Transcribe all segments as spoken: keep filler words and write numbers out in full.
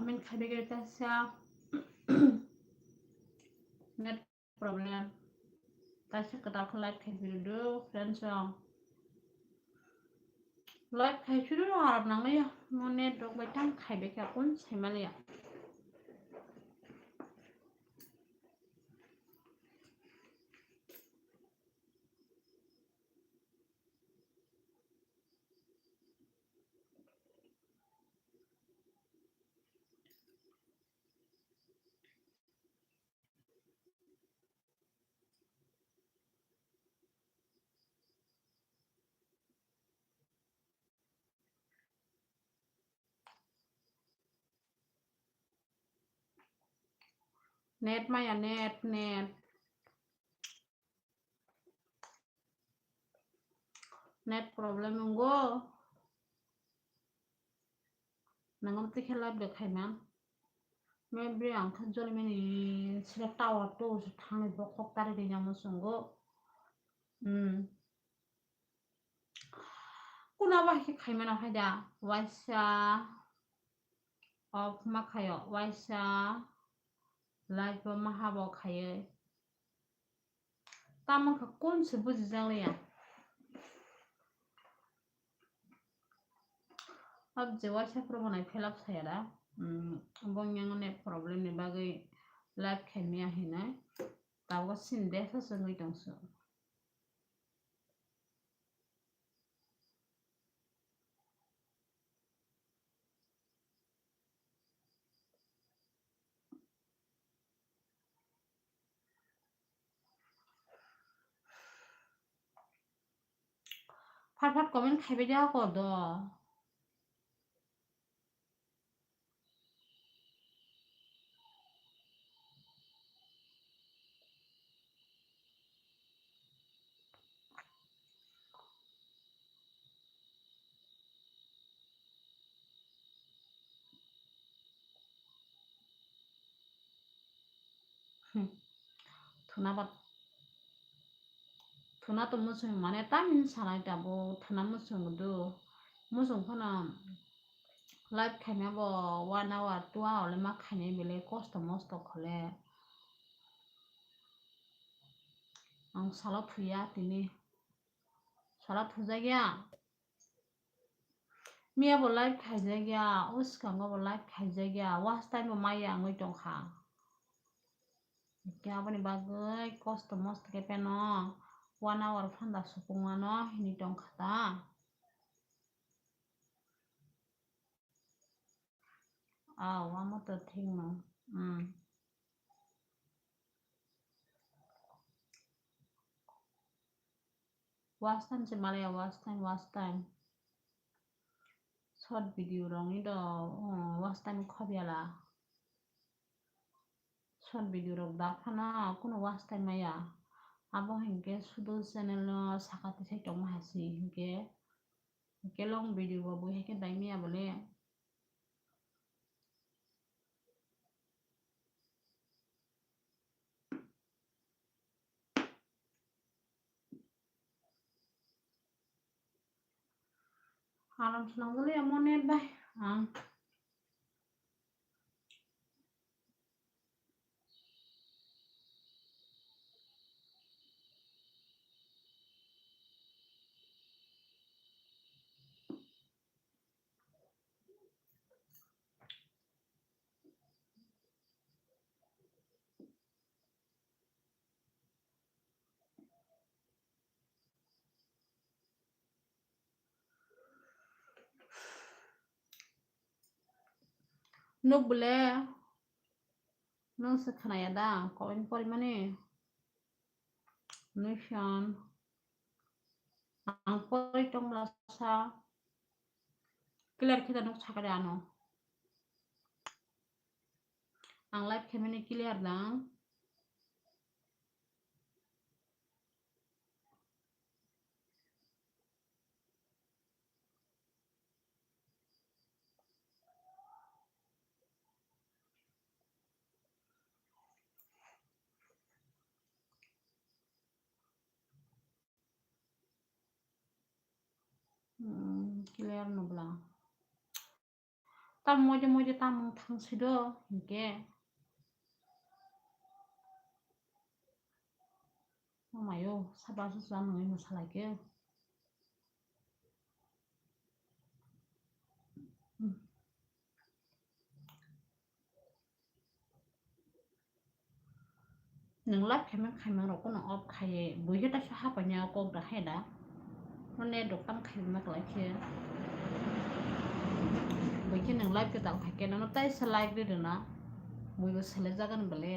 comment khai begwi kaisa. Net problem. Kaisa kwtal khe live khai phuru do, friends rok. Live khai phuru rok aram nang liya. Mo net rok bai tang khai bai kha kun sai ma liya. Net maya, net, net. Net problem wnggo. Nangam tikhe live de khaiman. Maybe ang kha jolimani sira tower to thangni bokhok tari de jamo songo. Hmm. Kuna ba khe khaimano hai da. Waisa off ma khayo. Waisa live bo ma habo khaiye. Tamo kha kun se bujijak liya. Ab je waisa phuru bo nai phelap saya da. Hmm, bo yang net problem ni bagwi live khaimya hinai. Tabuk sin besa se wngwi tongso. Phat phat comment khaibai de ako do. Hmm. Thuna ba, thuna to muchung mane tamin sanai tabuk thuna muchung do. Muchung phano live khaima bo one hour, two hour le ma khainai belai kosto mosto khole. Ang salo thuya tini. Salo thujakya. Miya bo live khaijakya, o swkango bo live khaijakya, watch time bo maya wngwi tongkha. Hwnkhe aboni bagwi kosto mosto khe pheno one hour phanda supungmano hinwi tongkha ta. Aw, amo to thikno. Hmm. Watch time se malaya, watch time, watch time. Short video rokni do, oh, watch time khobya la. Short video rok da phano kuno watch time maya. Abo hinkhe sudu channel no sakati sai tongma hai se hinkhe, hinkhe long video bo bo hinkhe dai maya bole. Aram swnamjali amo net bai ang. Nuk bole, nwng se khwnaya da, comment porimani? Nation. Ang pori tongla sa. Clear khe da nuk sakha de ano. Ang live khe mani clear da. Hmm, clear no bla. Tam moide moide tam wng thang si do, hinkhe. Mayo, saba su sa nangwi mwsalai khe. Hmm. Nwng live khaima khaima rok no off khai, buikhe ta sa hapai nya kok da hai da. Mane dok tam khai ma klai khe. Buikhe nwng live khe tal khai khe nono tai sa like ri rwna. Bui bo sele jagan bele.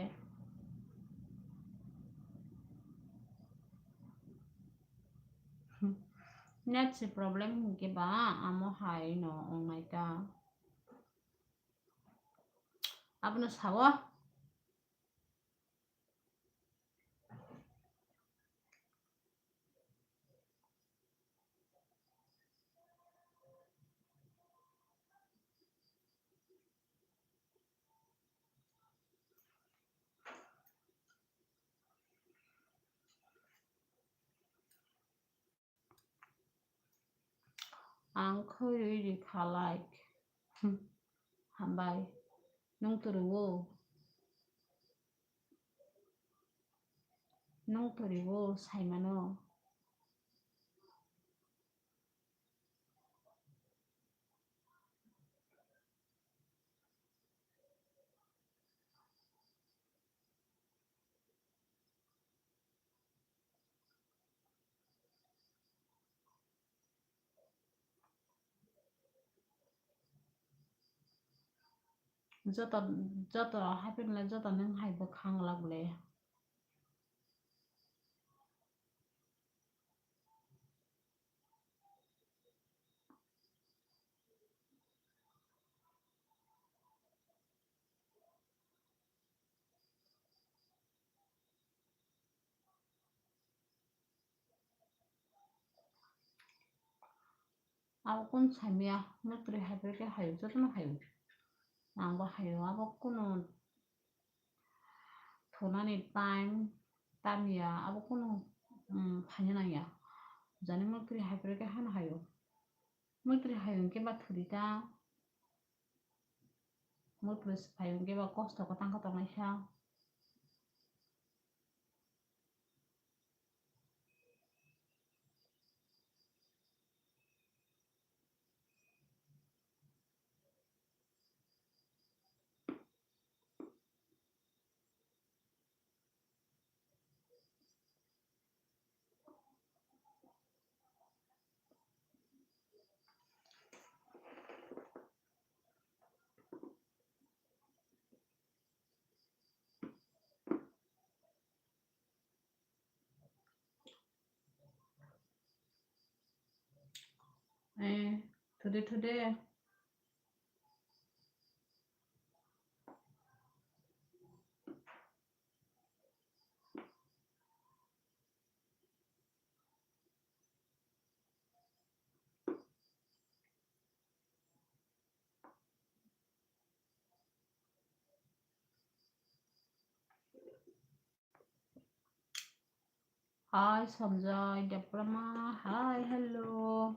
Net se problem hinkhe ba amo hai no ong nai ta. Abono sao. Ang khwi rwi rikha like. Hmm. Hambai. Nwng twrwi o. Nwng twrwi o, saimano. Joto, joto happen le joto nwng hai bwkhang lak le. Abo kunu saimaya, mwtwrwi hai phai khe hayo, jotono hayo. Nangbo hayo, abo kunu thunani time tamya, abo kunu, um, phaina nangya. Jani mwtwrwi hai phai khe hano hayo. Mwtwrwi hayo hwnkhe ba thwrwi ta. Mwtwrwi se phaio hwnkhe ba kosto kwtang khe tongnaisa. Eh, today, today. Hi, Sanjay Debrama. Hi, hello.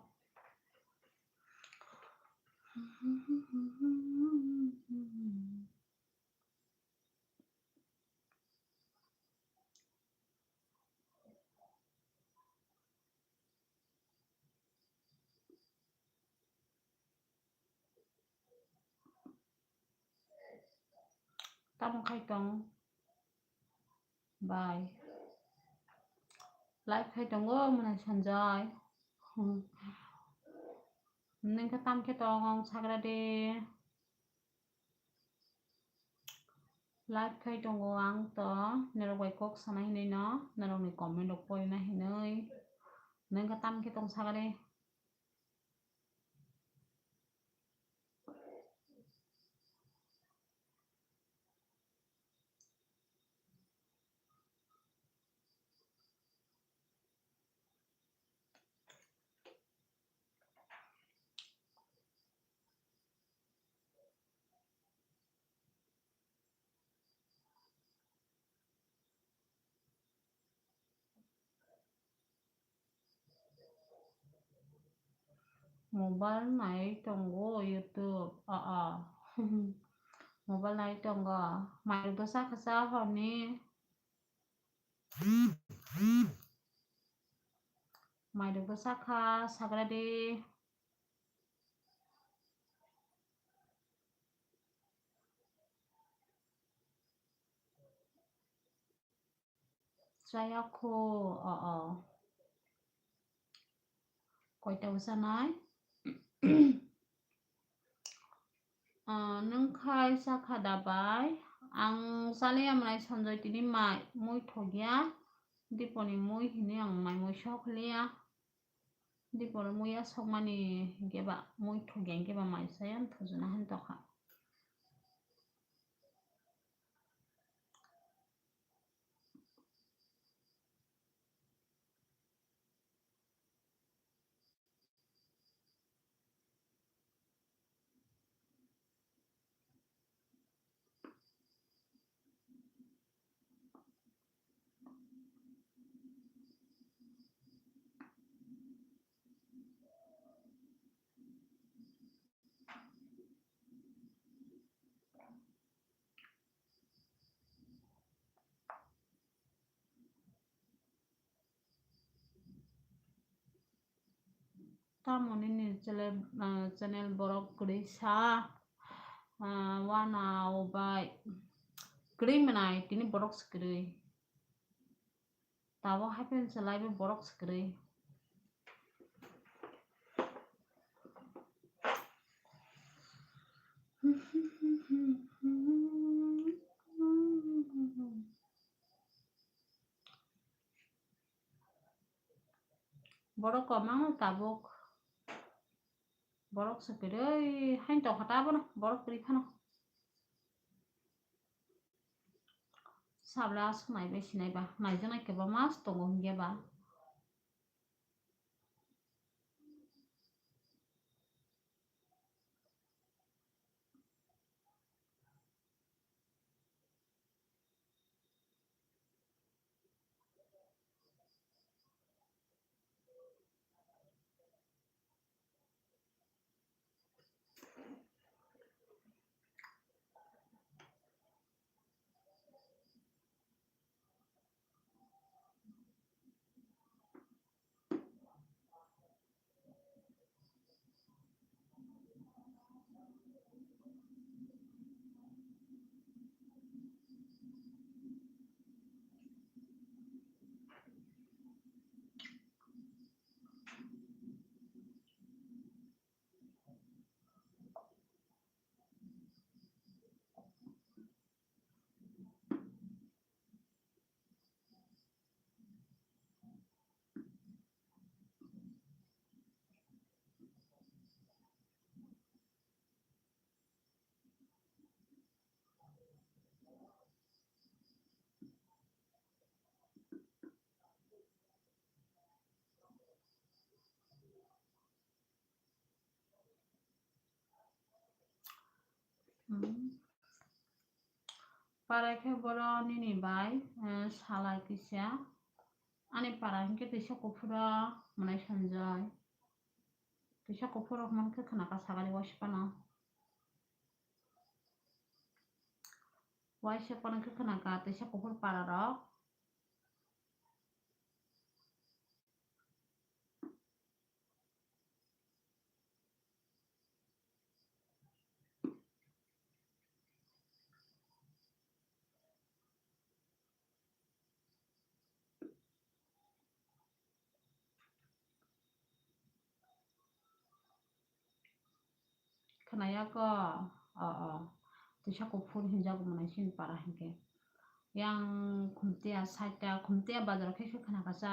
Tamo khai tong? Bye. Live khai tongo mwnai Sanjay. Hmm. Nwng khe tam khe tong, sagra de. Live khai tongo ang to, norok bai kok sana hinwi no, norokni comment rok porina hinwi. Nwng khe tam khe tong sagari. Mobile nai tongo YouTube. Ah, ah. Mobile nai tongo. Mai rwgwsa kha sa horni. Mai rwgwsa kha sagra de. Chaya kho, o, o. Koita bwsanai? Ah, nwng khai chakha da bai? Ang chaliya mwnai Sanjoy, tini mai mui thokya. Diponi mui hini ang mai mui sok liya. Diponi mui ya sokmani hinkhe ba mui thokya hinkhe ba mai chaya thujuna han tokha. Tamo nini channel, ah, channel borok kwrwi sa, ah, wana o bai kwrwi mwnai tini borok se kwrwi. Tabuk hapheno se live o borok se kwrwi. Borok kwbangma tabuk. Borok se kwrwi haino tongkha ta abono, borok kwrwi phano. Sabla aswk naibai sinaiba, naijaknai kwbangma tongo hinkhe ba. Hmm. Parai khe boro nini bai, eh, sala kisa. Ani para hinkhe twisa kuphura mwnai Sanjoy. Twisa kuphur rok mankhe khna ka sagari waisa phano. Waisa phano khe khna ka twisa kuphur para rok. Khwnaya ko, o, o. Twisa kuphur hinjago mwnai chini para hinkhe. Yang Khumtiya side ta, Khumtiya bazar khe khe khna kasa.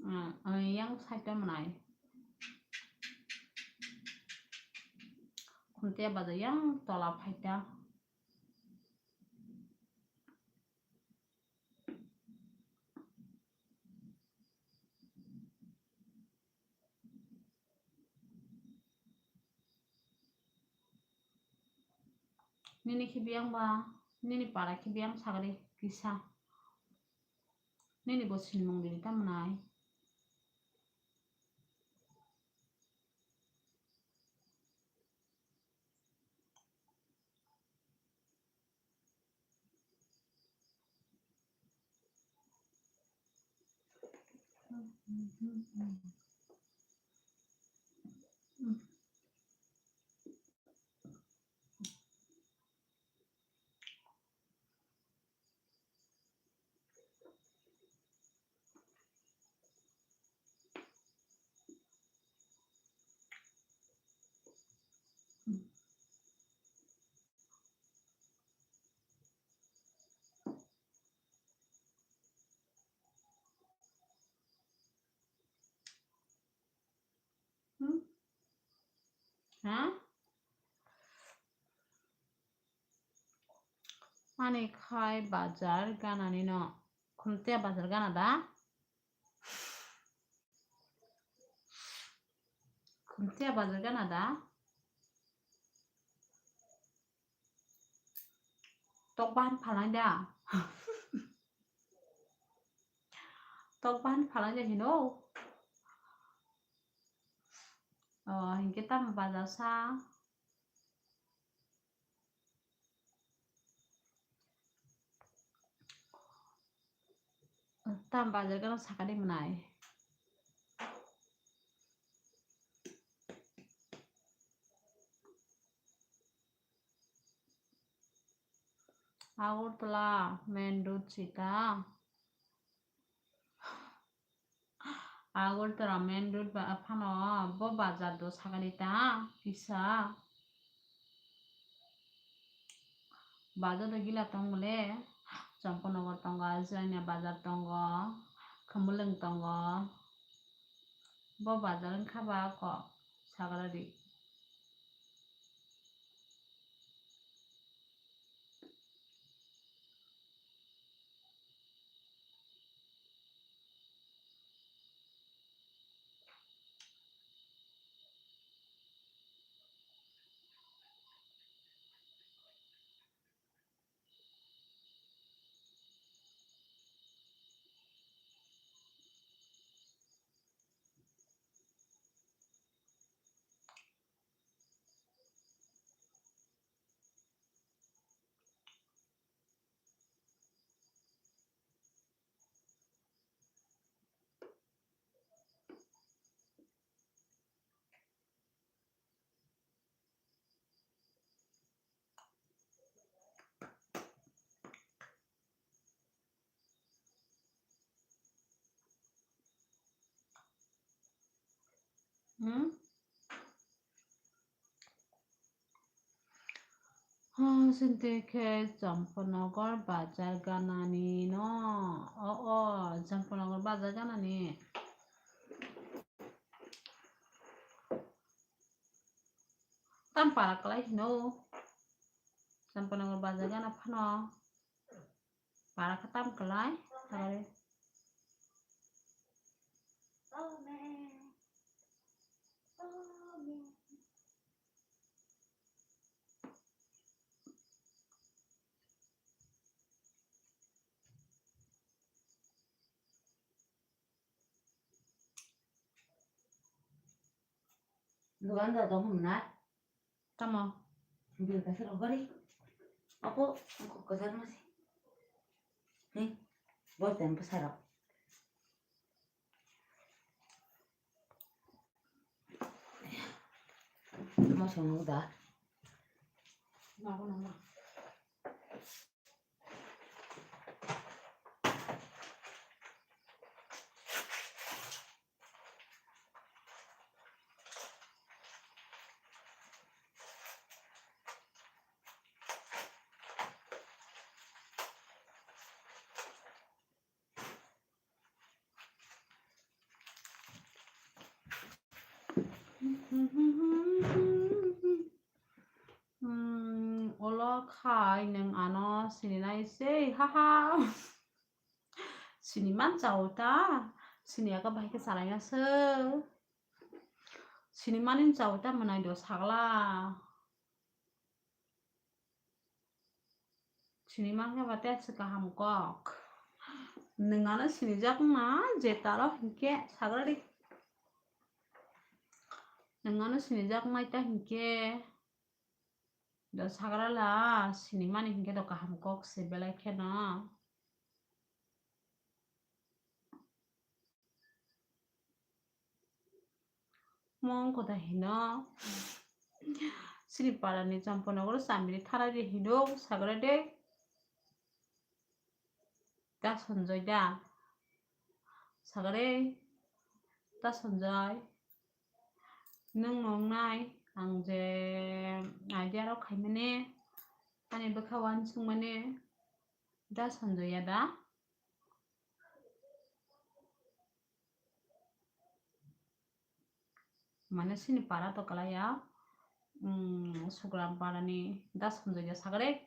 Ah, ah, yang side ta mwnai. Khumtiya bazar yang tola phaita. Nini khe biyang ba, nini para khe biyang sagri kisa. Nini bo sinimung dini tamo nai. Hmm? Ha? Ani khai bazar gana ni no. Khumtia bazar gana da? Khumtia bazar gana da? Tok bahan phalai da. Tok bahan phalai da hino. Oh, hinkhe tamo bazar sa. Tam bazar gana sakani mwnai. Agartala main road sita. Agartala main road ba phano bo bazar do sakani ta kisa. Bazar do gila tong bole, Champanagar tongo, Jaina bazar tongo, Khumulwng tongo. Bo bazar wngkha ba kok Sagalari. Hmm? Oh, sente khe Champanagar bazar ganani no. Oh, oh, Champanagar bazar ganani. Tam para kwlai hino. Champanagar bazar gana phano. Para khe tam kwlai. Tare. Dogan da dong hum na. Tamo. Bil kasar ko kari. Apo, ko kasar masi. Ni, bol tem pasaro. Mo songo da. Nago nago. Hmm, olo khai nwng ano sininai se, haha. Siniman chao ta, sini aka bahai khe chalaina se. Sinimani chao ta mwnai do sagla. Sini mankhe ba tei se kaham kok. Nwng ano sinijak ma je taro hinkhe sagra di. Nwng ano sinijak mai ta hinkhe do sagra la sinimani hinkhe do kaham kok se belai kheno. Mong kota hino. Sini parani Champanagar Chamiri tharari hino sagra de. Da Sanjoy da. Sagare da Sanjoy. Nwng nongnai ang je idea rok khaimani ani bwkha uansukmani da Sanjoy ya da. Mane sini para to kalaya, um, Sugram parani da Sanjoy ya sagare.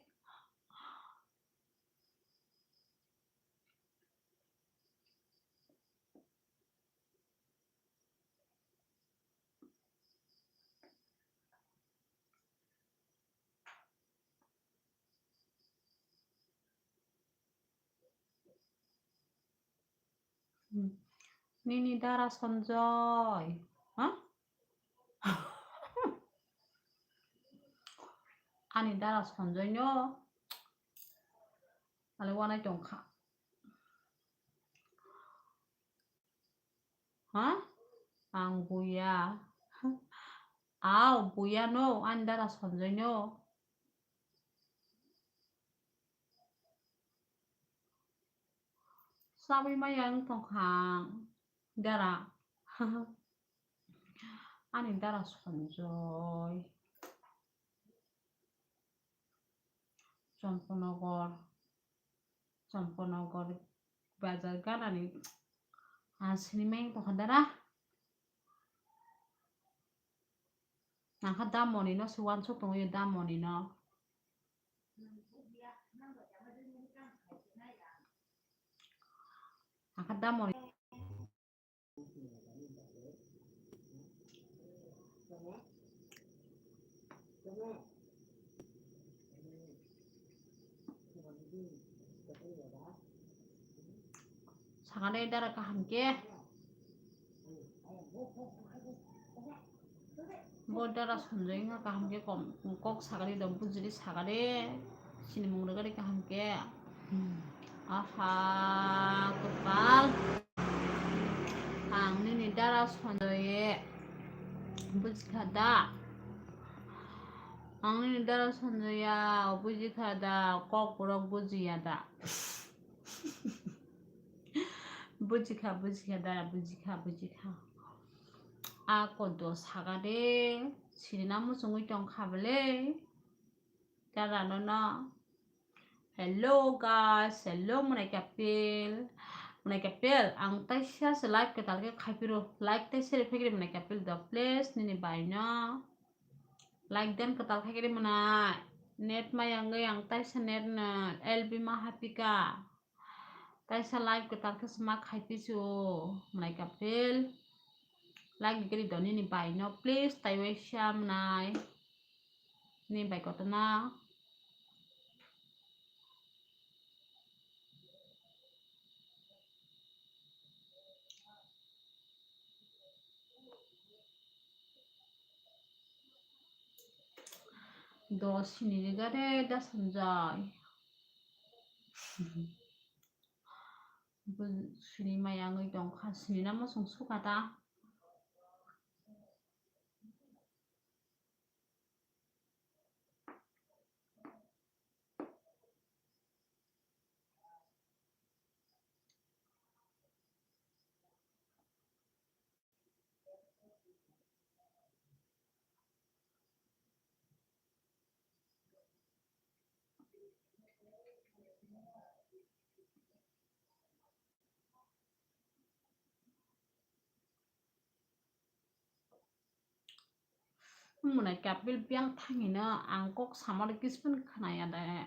Nini dara Sanjoy, ha? Ani dara Sanjoy no ale wanai tongkha. Ha? Ang buya. Aw, buya no, ani dara Sanjoy no. Sabwi maya wng tongkha ang dara. Ani dara Sanjoy. Champanagar, Champanagar bazar ganani, ah, sinimai tongkha dara. Nangkha damoni no se uansuk tongwi damoni no. Nangkha damoni. Sagade dara kaham khe. Bo dara Sanjoy wngkha kaham khe kom, kok sagari do bujidi sagari sini mung rwgari kaham khe. Aha, kwpal. Ang nini dara Sanjoy bujikha da. Ang nini dara Sanjoy ya bujikha da, kok borok bujiya da. Bujikha, bujikha, dara, bujikha, bujikha. A kodo sagade, sirina muchungwi tongkha bele. Dara no no. Hello guys, hello mwnai kapil. Mwnai kapil, ang taisa se live kwtal khe khaipiro. Like taisa rw phekri mwnai kapil do please, nini bai no. Like dan kwtal khaikhe mwnai. Net maya wngwi ang taisa net no L B ma hapika. Taisa live kwtal khe sma khaipisu mwnai kapil. Like gari do nini bai no please tai waisa mwnai. Nini bai kotona. Do sini rigare da Sanjoy. Bo sini maya wngwi tongkha, sini namo chwng sukha ta. Mwnai kapil biyang thangino ang kok samari kispun khnaya de.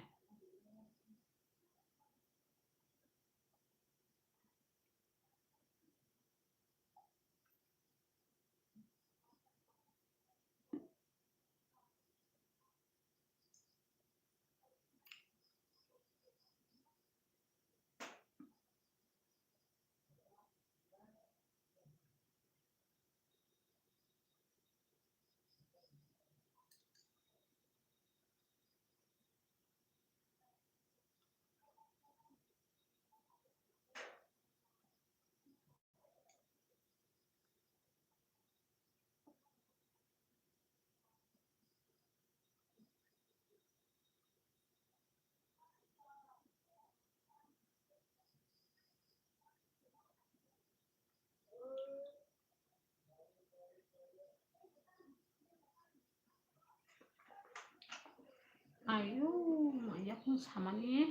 Ayo, ma yakung samani.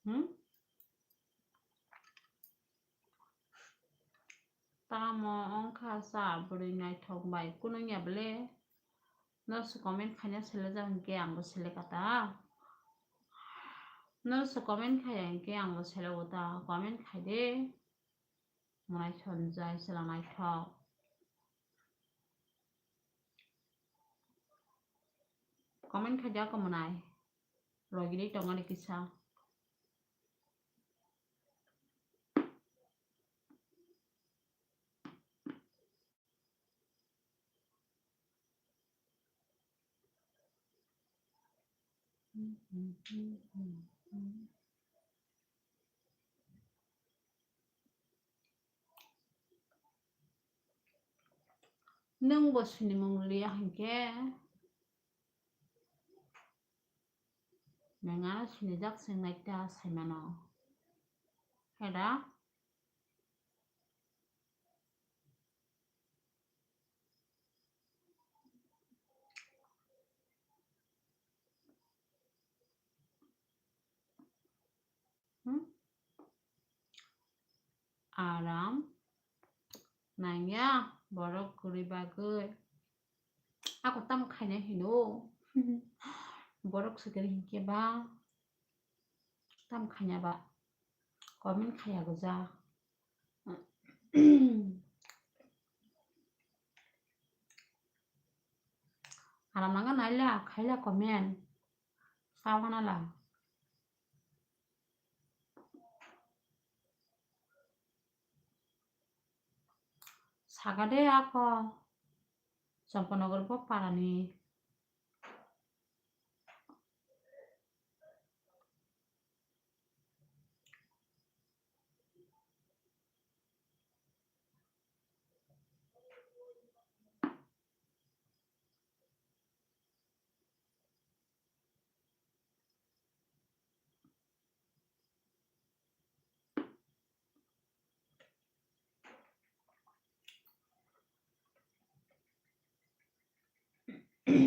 Hmm? Tamo wngkha sa bwrwi naithok bai kunung ya bwle? Noksa comment khaina selejak hinkhe angbo selekha ta. Noksa comment khaiya hinkhe angbo selego ta. Comment khaide. Mwnai sonjai chwla naithok. Comment khaijak mwnai. Logiri tongani kisa. Nwng bo sinimung liya hinkhe, nwng ano sinijak se naita saimano. Heda? Hmm? Aram nangya borok kwrwi bagwi. Ako tamo khaina hino. Borok swkang hinkhe ba tamo khaina ba comment khaiya goja. Aram nangya naila khaila comment. Sawana la. Sagade ako Champanagar bo parani. Saikhe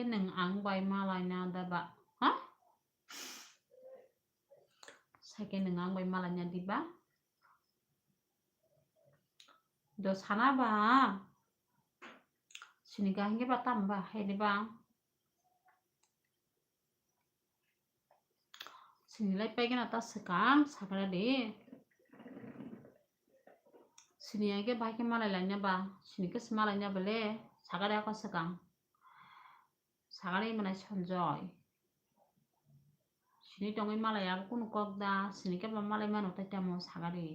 nwng ang bai malaina da ba? Ha? Saikhe nwng ang bai malaina di ba? Do sana ba? Sini ga hingke ba tam ba? Hai di ba? Sini lai paigana ta swkang, sakra di. Sini ya ke bahai ke malai laina ba, sini ke se malai na bele, sakra ako swkang. Sakra manai Sanjoy. Sini tongwi malai abo kunu kok da, sini ke ba malai mano tai tamo sakra di.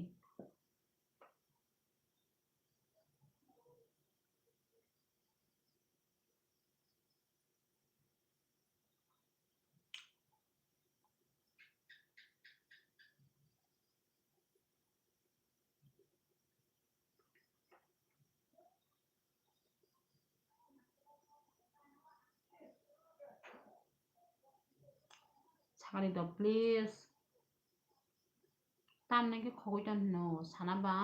Sakari do please. Tamni khe khogwi ton hino sana ba?